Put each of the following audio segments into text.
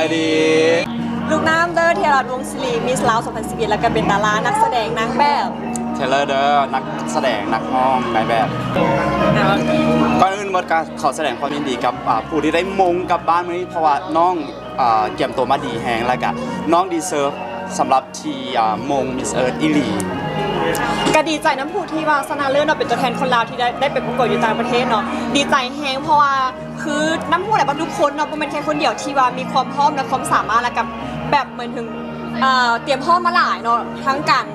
ສະບາຍດີ ລູກນ້ຳເດີ ເທຍລາດ ວົງສິລິ ມິສລາວ ສອງພັນສິບເອັດ ແລ້ວກໍເປັນດາລາ ນັກສະແດງ ນາງແບບ ເທເລີເດີ ນັກສະແດງ ນັກຮ້ອງ ນາຍແບບ. ກ່ອນອື່ນໝົດກໍຂໍສະແດງຄວາມຍິນດີກັບ ອາ ຜູ້ທີ່ໄດ້ມົງກັບບ້ານມື້ນີ້ ເພາະວ່ານ້ອງ ອາ ກຽມໂຕມາດີແຮງ ແລ້ວກໍນ້ອງດີເຊີບສຳລັບທີ່ ອາ ມົງມິສເອີດອີ່ຫຼີ. ກໍດີໃຈນຳຜູ້ທີ່ວ່າຊະນະເລີດເນາະ ເປັນຕົວແທນຄົນລາວທີ່ໄດ້ ໄດ້ໄປປະກວດຢູ່ຕ່າງປະເທດເນາະ ດີໃຈແຮງ ເພາະວ່າ ຄືນ້ຳຮູ້ແຫຼະວ່າທຸກຄົນເນາະ ບໍ່ແມ່ນແຄ່ຄົນດຽວທີ່ວ່າມີຄວາມພ້ອມ ແລະ ຄວາມສາມາດ ແລ້ວກໍແບບເໝືອນເຖິງ ເອີ ຕຽມພ້ອມມາຫຼາຍເນາະ ທັງການ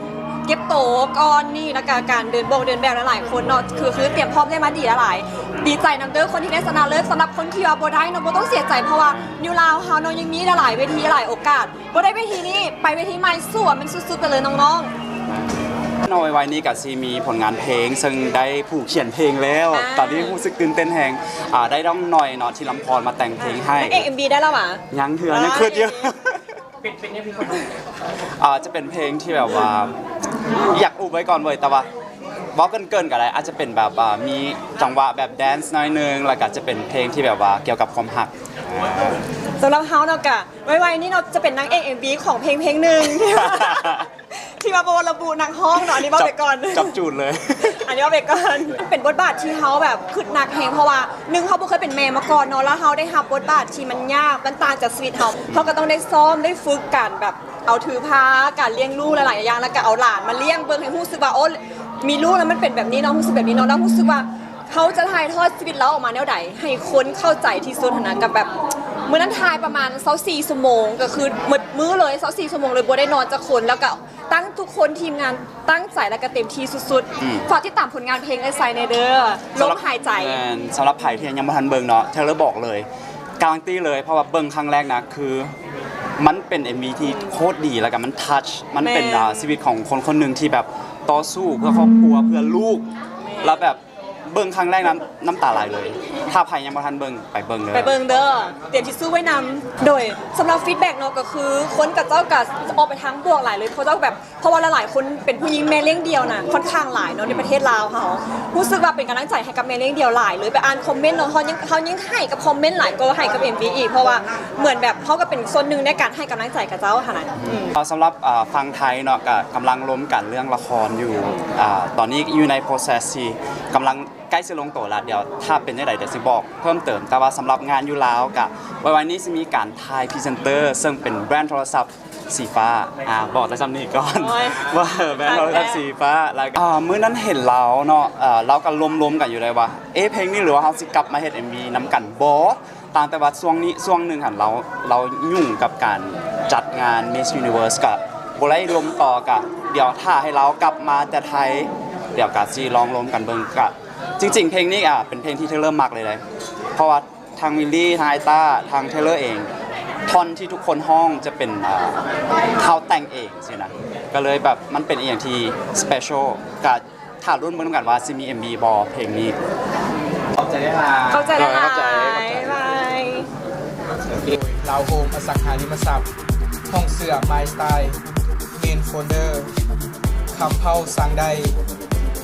ເກັບໂຕກ່ອນນີ້ ແລ້ວກໍການເດີນບົກເດີນແບບ ຫຼາຍໆຄົນເນາະ ຄື ຄືຕຽມພ້ອມໄດ້ມາດີຫຼາຍໆ. ດີໃຈນຳເດີຄົນທີ່ໄດ້ຊະນະເລີດ. ສຳລັບຄົນທີ່ວ່າບໍ່ໄດ້ເນາະ ບໍ່ຕ້ອງເສຍໃຈ ເພາະວ່າຢູ່ລາວເຮົາເນາະ ຍັງມີຫຼາຍໆເວທີ ຫຼາຍໂອກາດ. ບໍ່ໄດ້ເວທີນີ້ ໄປເວທີໃໝ່ ສູ້ໃຫ້ມັນສຸດໆໄປເລີຍນ້ອງໆ. ນ້ອງໄວໆນີ້ກໍຊິມີຜົນງານເພງ ເຊິ່ງໄດ້ຜູ້ຂຽນເພງແລ້ວ ອາ ຕອນນີ້ຮູ້ສຶກຕື່ນເຕັ້ນແຮງ ອາ ໄດ້ນ້ອງໜ້ອຍເນາະ ທີລຳພອນ ມາແຕ່ງເພງໃຫ້. ນາງເອກເອັມວີໄດ້ແລ້ວຫວາ? ຍັງເທື່ອ ຍັງຄຶດຢູ່. ເປັນ ເປັນແນວເພງ ອາ ຈະເປັນເພງທີ່ແບບວ່າ ຢາກອຸບໄວ້ກ່ອນເວີຍ ແຕ່ວ່າເວົ້າເກີນໆກໍໄດ້ ອາດຈະເປັນແບບວ່າມີຈັງຫວະແບບແດນສ໌ໜ້ອຍໜຶ່ງ ແລ້ວກໍຈະເປັນເພງທີ່ແບບວ່າກ່ຽວກັບຄວາມຮັກ. ສຳລັບເຮົາເນາະ ກະໄວໆນີ້ເນາະ ຈະເປັນນາງເອກເອັມວີຂອງເພງເພງໜຶ່ງ ທີ່ວ່າ ທີ່ວ່າບໍ່ລະບຸນັກຮ້ອງເນາະ ອັນນີ້ເວົ້າໄປກ່ອນ ຈັບ ຈັບຈູດເລີຍ ອັນນີ້ເວົ້າໄປກ່ອນ. ເປັນບົດບາດທີ່ເຮົາແບບຄຶດໜັກແຮງ ເພາະວ່າໜຶ່ງ ເຮົາບໍ່ເຄີຍເປັນແມ່ມາກ່ອນເນາະ ແລ້ວເຮົາໄດ້ຮັບບົດບາດທີ່ມັນຍາກ ມັນຕ່າງຈາກຊີວິດເຮົາ ເຮົາກໍຕ້ອງໄດ້ຊ້ອມ ໄດ້ຝຶກການແບບເອົາຖືພາ ການລ້ຽງລູກຫຼາຍໆຢ່າງ ແລ້ວກໍເອົາຫຼານມາລ້ຽງເບິ່ງ ໃຫ້ຮູ້ສຶກວ່າ ໂອ້ ມີລູກແລ້ວມັນເປັນແບບນີ້ເນາະ ຮູ້ສຶກແບບນີ້ເນາະ ແລ້ວຮູ້ສຶກວ່າ ເຮົາຈະຖ່າຍທອດຊີວິດລາວອອກມາແນວໃດ ໃຫ້ຄົນເຂົ້າໃຈທີ່ສຸດຫັ້ນນະ. ກໍແບບ ມື້ນັ້ນຖ່າຍປະມານຊາວສີ່ຊົ່ວໂມງ ກໍຄືໝົດມື້ເລີຍ ຊາວສີ່ຊົ່ວໂມງເລີຍ ບໍ່ໄດ້ນອນຈັກຄົນ ແລ້ວກໍຕັ້ງທຸກຄົນ ທີມງານຕັ້ງໃຈ ແລ້ວກໍເຕັມທີ່ສຸດໆ. ອືມ ຝາກຕິດຕາມຜົນງານເພງເອື້ອຍໄຊແດ່ເດີ ລົມຫາຍໃຈ. ແມ່ນ ສຳລັບໃຜທີ່ຍັງບໍ່ທັນເບິ່ງເນາະ ເທເລີບອກເລີຍ ກາຣັນຕີເລີຍ ເພາະວ່າເບິ່ງຄັ້ງແລກນະ ຄືມັນເປັນເອັມວີທີ່ໂຄດດີ ແລ້ວກໍມັນທັດ ມັນເປັນ ແມ່ນ ອາ ຊີວິດຂອງຄົນຄົນໜຶ່ງທີ່ແບບຕໍ່ສູ້ເພື່ອຄອບຄົວ ເພື່ອລູກ ແມ່ນ ແລ້ວແບບ ເບິ່ງຄັ້ງແລກນຳ ນ້ຳຕາໄຫຼເລີຍ. ຖ້າໃຜຍັງບໍ່ທັນເບິ່ງ ໄປເບິ່ງເດີ ໄປເບິ່ງເດີ ຕຽມທິດຊູໄວ້ນຳ. ໂດຍ ສຳລັບຟີດແບັກເນາະ ກໍຄືຄົນຂະເຈົ້າກໍອອກໄປທາງບວກຫຼາຍເລີຍ ເຂົາເຈົ້າແບບ ເພາະວ່າຫຼາຍໆຄົນເປັນຜູ້ຍິງແມ່ລ້ຽງດ່ຽວນະ ຂ້ອນຂ້າງຫຼາຍເນາະ ໃນປະເທດລາວເຮົາ ຮູ້ສຶກວ່າເປັນກຳລັງໃຈໃຫ້ກັບແມ່ລ້ຽງດ່ຽວຫຼາຍເລີຍ. ໄປອ່ານຄອມເມັນເນາະ ເຮົາຍັງ ເຮົາຍັງໃຫ້ກັບຄອມເມັນຫຼາຍກວ່າໃຫ້ກັບເອັມວີອີກ ເພາະວ່າເໝືອນແບບເຮົາກໍເປັນສ່ວນໜຶ່ງໃນການໃຫ້ກຳລັງໃຈຂະເຈົ້າຫັ້ນນະ. ອືມ ສຳລັບ ອາ ຝັ່ງໄທເນາະ ກໍກຳລັງລົມກັນເລື່ອງລະຄອນຢູ່ ອາ ຕອນນີ້ຢູ່ໃນໂປຣເຊັສທີ່ກຳລັງ ໃກ້ຊິລົງໂຕແລ້ວ ດຽວຖ້າເປັນຈັ່ງໃດ ດຽວຊິບອກເພີ່ມເຕີມ. ແຕ່ວ່າສຳລັບງານຢູ່ລາວກະ ໄວໆນີ້ຊິມີການຖ່າຍພຣີເຊັນເຕີ ເຊິ່ງເປັນແບຣນໂທລະສັບສີຟ້າ. ອາ ບອກແຕ່ສ່ຳນີ້ກ່ອນ ໂອ້ຍ ວ່າແບຣນໂທລະສັບສີຟ້າ. ແລ້ວ ອາ ມື້ນັ້ນເຫັນລາວເນາະ ເອີ ລາວກະລົມໆກັນຢູ່ໄດ໋ວ່າ ເອ ເພງນີ້ ຫຼືວ່າເຮົາຊິກັບມາເຮັດເອັມວີນຳກັນບໍ່? ຕ່າງແຕ່ວ່າຊ່ວງນີ້ ຊ່ວງໜຶ່ງຫັ້ນ ລາວ ລາວຫຍຸ້ງກັບການຈັດງານມິສຢູນິເວີສ ກະບໍ່ໄດ້ລົມຕໍ່. ກະດຽວຖ້າໃຫ້ລາວກັບມາແຕ່ໄທ ດຽວກະຊິລອງລົມກັນເບິ່ງ. ກະ ຈິງໆ ເພງນີ້ ອາ ເປັນເພງທີ່ເທເລີມັກເລີຍເດ້ ເພາະວ່າທັງມິລລີ ທັງໄອຕ້າ ທັງເທເລີເອງ ທ່ອນທີ່ທຸກຄົນຮ້ອງຈະເປັນ ອາ ເຮົາແຕ່ງເອງຊີ້ນະ ກໍເລີຍແບບມັນເປັນອີ່ຫຍັງທີ່ສະເປຊຽວ. ກະຖ້າລຸ້ນເບິ່ງນຳກັນວ່າຊິມີເອັມວີບໍ່ເພງນີ້. ຂອບໃຈຫຼາຍໆ ຂອບໃຈຫຼາຍໆ ບາຍບາຍ. ລາວໂຮມ ອະສັງຫາລິມະຊັບ ຫ້ອງເສື້ອ ມາຍສະໄຕລ໌ ເມນໂຟນເດີ ຄຳເພົາ ສັ່ງໄດ້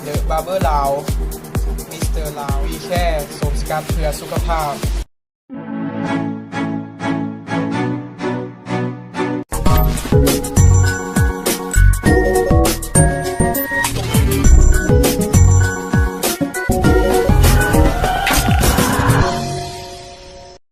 ເດີ ບາເບີລາວ ມິສເຕີລາວ ວີແຄ ໂສມສະກັດເພື່ອສຸຂະພາບ.